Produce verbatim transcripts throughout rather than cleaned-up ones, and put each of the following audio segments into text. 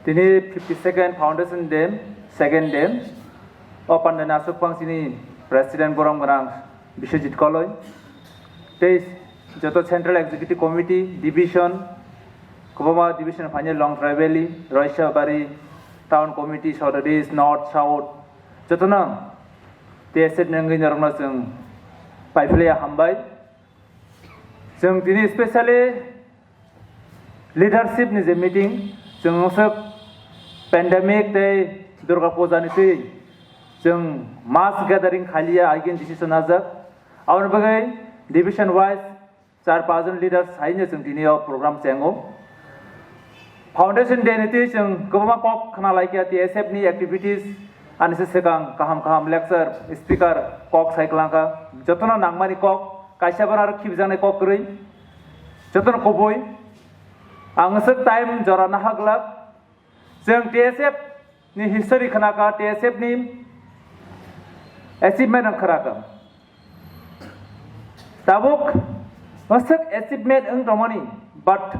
Tini fifty second foundation day, second day. O pandani aswk phang chini president borom gwnang Biswajit Koloi. Tei joto central executive committee, division, kwbangma division phainai Longtrai Valley, Roisabari, town committee, South East, North, South, jotono T S F ni wngwi norokno chwng paiphlaiya hambai. Chwng tini specially leadership ni je meeting, chwng wngkha pandemic tei Durga Puja ni twi chwng mass gathering khaliya, again decision najak. Aboni bagwi division wise char pach jon leaders haino chwng tini o program chengo. Foundation Day ni twi chwng kwbangma kok khna laikha, T S F ni activities ani se swkang kaham kaham lecture, speaker kok sai kwlangkha. Jotono nangmani kok, kaisa bono aro khibijaknai kok kwrwi. Jotono kubui. Ang swk time jora nahak glak. Chwng T S F ni history khna kha, T S F ni achievement ang khna kha. Tabuk aswk achievement wng tongmani, but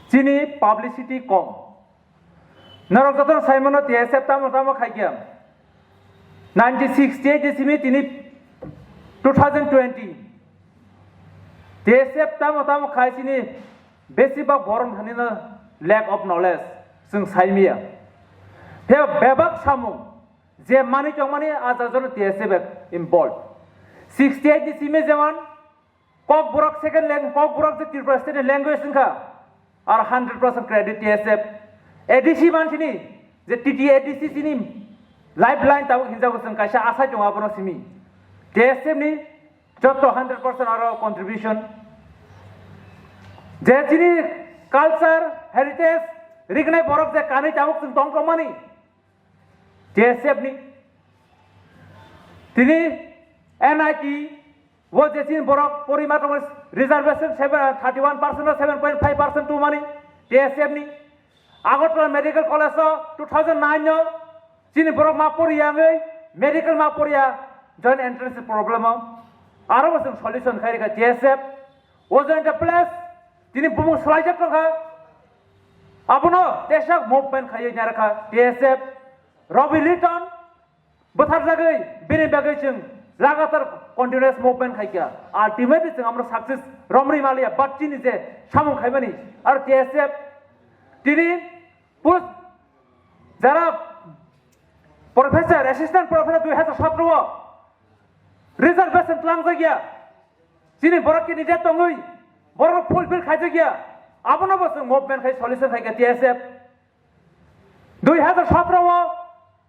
chini publicity kom. Norok jotono sai mano T S F tamo tamo khai kha. Nineteen sixty-eight ni simi tini two thousand twenty. T S F tamo tamo khai chini besibak borok thani no lack of knowledge chwng sai maya. Phiya bebak samung je manwi tongmani a jaga jono T S F involved. Sixty-eight ni simi jemon Kokborok second lang-, Kokborok je Tripura state ni language wngkha, ar hundred percent credit T S F. A D C mansini je T T A D C chini lifeline tabuk hinjago chwng kaisa asai tongo abono simi. T S F ni joto hundred percent aro contribution. Je chini culture, heritage, rignai borok je kanwi tabuk chwng tong tongmani, T S F ni. Tini N I T o je chini borok porima tongo reservation seven, thirty one percent o seven point five percent tumani T S F ni. Agartala Medical College o two thousand nine o chini borok ma poriya wngwi medical ma poriya joint entrance problem o. Aro bo chwng solution khai rikha T S F. O joint place tini bumung swlaijak tongkha. Abono tesak movement khaiwi narakha T S F. Robi Liton bwtharjagwi bini bagwi chwng lagatar continuous movement khaikha. Ultimately chwng amro success romri maliya, but chini je samung khaimani aro T S F tini post jara professor, assistant professor dui hazar sotro o reservation twlangjakya. Chini borok candidate tongwi borok fulfill khaijakya. Abono bo chwng movement khai solution khaikha T S F. Dui hazar sotro o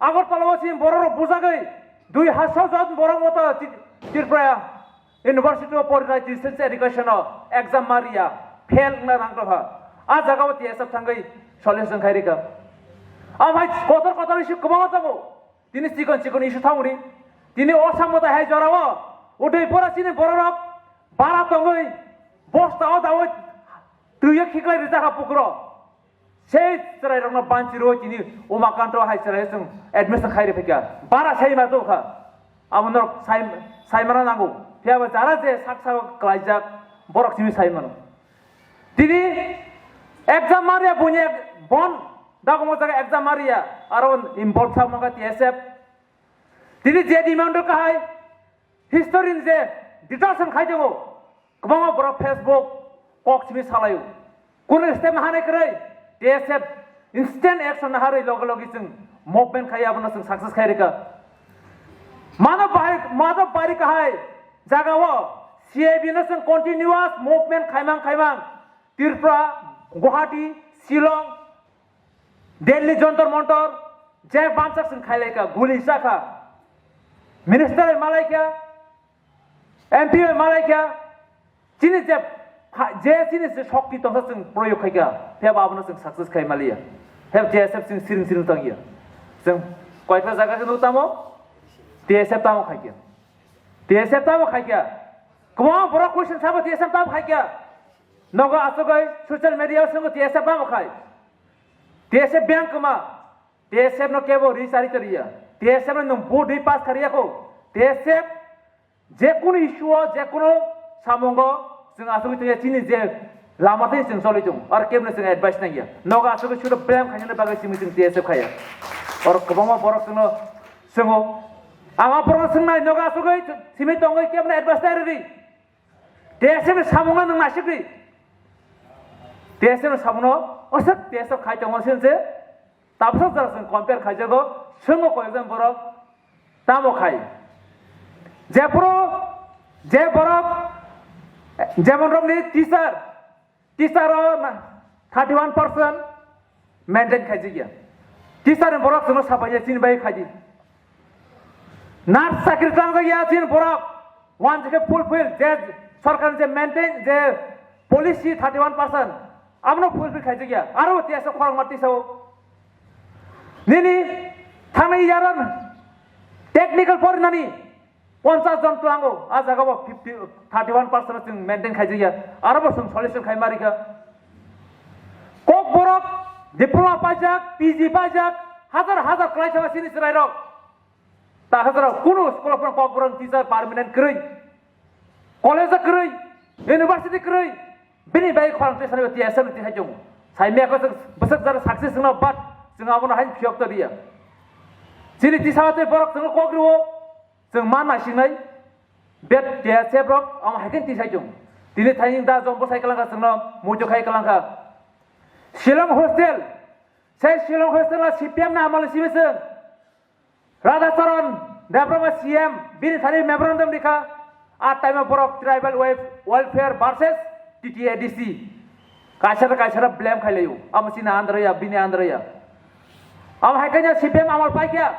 Agartala o chini borok rok bujagwi dui hazar jon borok moto Tri-, Tripura University o porinai distance education o exam maria fail wngna nang tongkha. A jaga o T S F thangwi solution khai rikha. Amhai kotor kotor issue kwbangma tongo. Tini chikon chikon issue thangri. Tini o samota hai jora o udai pora chini borok rok bara tongwi bosta o dawi twiyo khiklai rijak ha pukro. Sei chwrairokno banchi rw tini Umakanto hai chwrai chwng admission khai rw phaikha. Bara sai ma tongkha. Abo norok sai, sai mana nango. Phiya ba jara je sak sak klaijak borok simi sai mano. Tini exam maria bunya bon dagomo jaga exam maria aro involve sa manga T S F. Tini je demand kahai history ni je detection khai tongo. Kwbangma borok Facebook kok simi salaio. Kunu step hanai kwrwi T S F instant action naharwi loge loge chwng movement khai abono chwng success khai rikha. Mano bahai, mano bari kahai jaga o C I B no chwng continuous movement khaimang khaimang Tripura, Guwahati, Shillong, Delhi Jantar Mantar, je bamsak chwng khailai kha, guli cha kha, minister bai malai kha, M P bai malai kha, chini je pha-, je chini je shokti tongsa chwng proyog khai kha, phiya ba abono chwng success khai maliya. Phiya T S F chwng siring siring tongya. Chwng koita jaga khe nuk tamo, T S F tamo khai kha. T S F tamo khai kha. Kwbangma borok question sabo T S F tamo khai kha. Nogo asugwi social media o swngo T S F tamo khai. T S F biyang kwma. T S F no kebo ri chari chariya. T S F no nwng vote ri pass khariya kho. T S F je kunu issue o, je kunu samungo chwng asugwi tongya chini je Lama tei chwng choli tongo, oro kebno chwng advice nangya. Nogo asugwi sudo blame khainani bagwi simi chwng T S F khaiya. Oro kwbangma borok chwngno swngo. Ang o borokno swngnai, nogo asugwi simi tongwi kebno advice nai rwdi. T S F ni samungno nwng naisik di. T S F ni samungno oswk T S F khai tongo sini se. Tabsa jora chwng compare khaijago, swngo koyekjon borok tamo khai. Jephuru je borok, jemon rokni teacher, teacher o na thirty one percent maintain khaijak ya. Teacher ni borok chwngno sapai ya chini bai khaidi. Nurse chakri tangjak ya chini borok, one je fulfill je sorkar je maintain je policy thirty one percent, abono fulfill khaijak ya. Aro T S F khorang ma tisao. Nini thangnai yaran technical porinani ponchas jon tlango, a jaga bo fifty, thirty one percent chwng maintain khaijak ya. Aro bo chwng solution khai ma rikha. Kokborok diploma paijak, P G paijak, hazar hazar kwlai thangma chini chwrairok. Ta hazar kunu school of Kokborok teacher permanent kwrwi, college kwrwi, university kwrwi, bini bai khorang twi sani T S F ni twi hai tongo. Sai mekho chwng bwswk jara success wngno, but chwng abono hai phiyok to diya. Chini tisa tei borok chwngno kok rwo, chwng ma naisingnai, bet T S F rok omo hai khe tisai tongo. Tini thani da jom bwsai kwlangkha chwngno, muitu khai kwlangkha. Shillong hostel, sai Shillong hostel no C P M na amalo sibe chwng. Radhacharan Debbarma C M bini thani memorandum rikha, a time borok tribal wel-, welfare versus T T A D C. Kaisara kaisara blame khailaio, amo chini androya, bini androya. Amo hai kanya C P M amal paikya,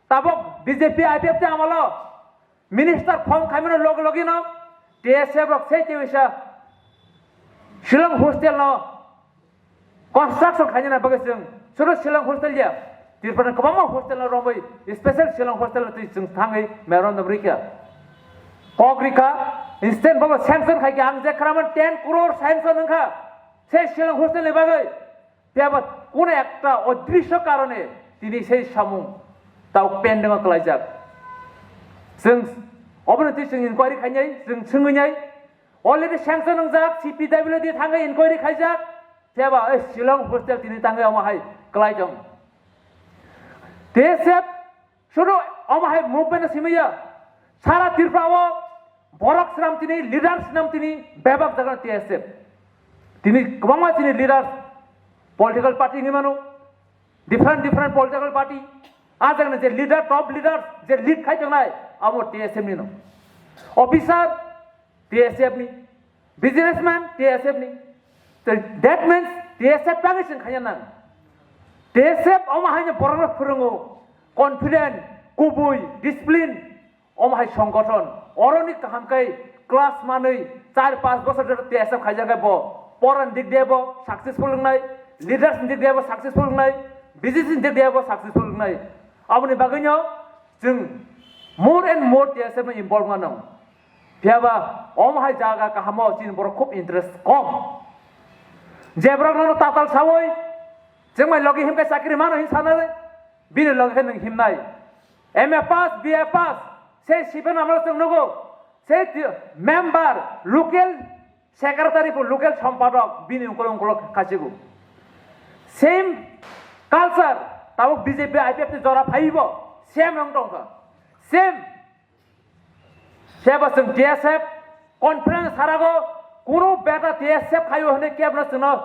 tabok B J P I P F T amalo. Minister form khaimano log logino T S F rok sei tewisa Shillong hostel no construction khainani bagwi chwng suro Shillong hostel ya, Tripura ni kwbangma hostel no romwi special Shillong hostel no twi chwng thangwi memorandum rikha. Kok rikha, instant bobo sanction khaikha, ang je khraman ten crore sanction wngkha sei Shillong hostel ni bagwi. Phiya ba kuno ekta odrisho karone tini sei samung tao pending o kwlaijak. Chwng obono twi chwng inquiry khainai, chwng swngwi nai. Already sanction wngjak, C P W D thangwi inquiry khaijak. Phiya ba, eh, Shillong hostel tini tangwi omo hai kwlai tong. T S F Sudu omo hai movement no simi ya. Sara Tripura o borok swnam tini, leader swnam tini, bebak jaga T S F. Tini kwbangma tini leader, political party hinwi mano, different, different political party. A jagani je leader, top leader, je lead khai tongnai, abo T S F ni no. Officer, T S F ni. Businessman, T S F ni. Te, that means T S F tangwi chwng khaina nang. T S F omo haino borokno phwrwngo, confident, kubui, discipline, omo hai songgothon. Oroni kaham khe class manwi char panch bochor jora T S F khaijak khe bo, poran dik diye bo successful wngnai, leaders ni dik diye bo successful wngnai, business ni dik diye bo successful wngnai. Aboni bagwino chwng more and more T S F no involve wngna nang. Phiya ba omo hai jaga kahamo chini borok khub interest kom. Je borok nono tatal sawi, chwngmai logi himkhe chakri mano hin sanai, bini logi khe nwng himnai. M A pass, B A pass, sei siben amro chwng nugo, sei ti-, member, local secretary bo, local sompadok, bini ungkol ungkol khasigo. Same culture, tabuk B J P, I P F ni jora phaibo, same wng tongkha. Same Seba chwng T S F conference sarago kunu beta T S F khayo hwnwi kebno chwngno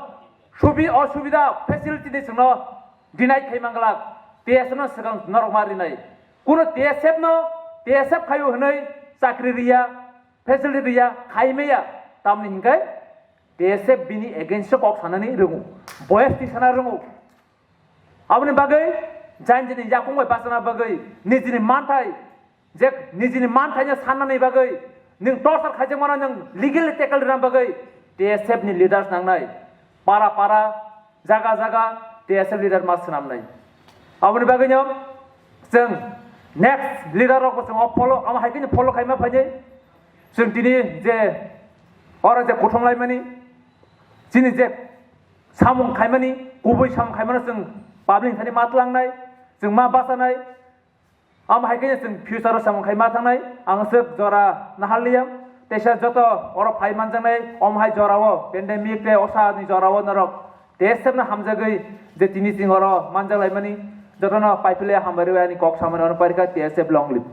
subi-, osubida facility ni chwngno deny khai manglak, T S F no swkang norok ma rinai. Kunu T S F no, T S F khayo hwnwi chakri riya, facility riya, khai maya, tamni hinkhe T S F bini against o kok sanani rwngo, boyes ti sana rwngo. Aboni bagwi jani jani yakung bai bachana bagwi nijini manthai, je nijini manthaino sannani bagwi nwng torture khaijakmano nwng legally tackle rwna bagwi T S F ni leaders nangnai. Para para, jaga jaga T S F leader ma swnamnai. Aboni bagwino chwng next leader rokbo chwng o follow, amo hai kheno follow khaima phainai. Chwng tini je oro je kuthum laimani, chini je samung khaimani, kubui samung khaimano chwng public thani ma tlangnai, chwng ma bachanai. Amo hai khe chwng future o samung khai ma thangnai, ang swk jora naharliya. Teisa joto oro phai manjaknai, om hai jorao, pandemic tei osa ni jorao norok T S F no hamjagwi je tini ching oro manjak laimani, jotono paiphle hambai rwi ani kok samani oro parikha, T S F long live.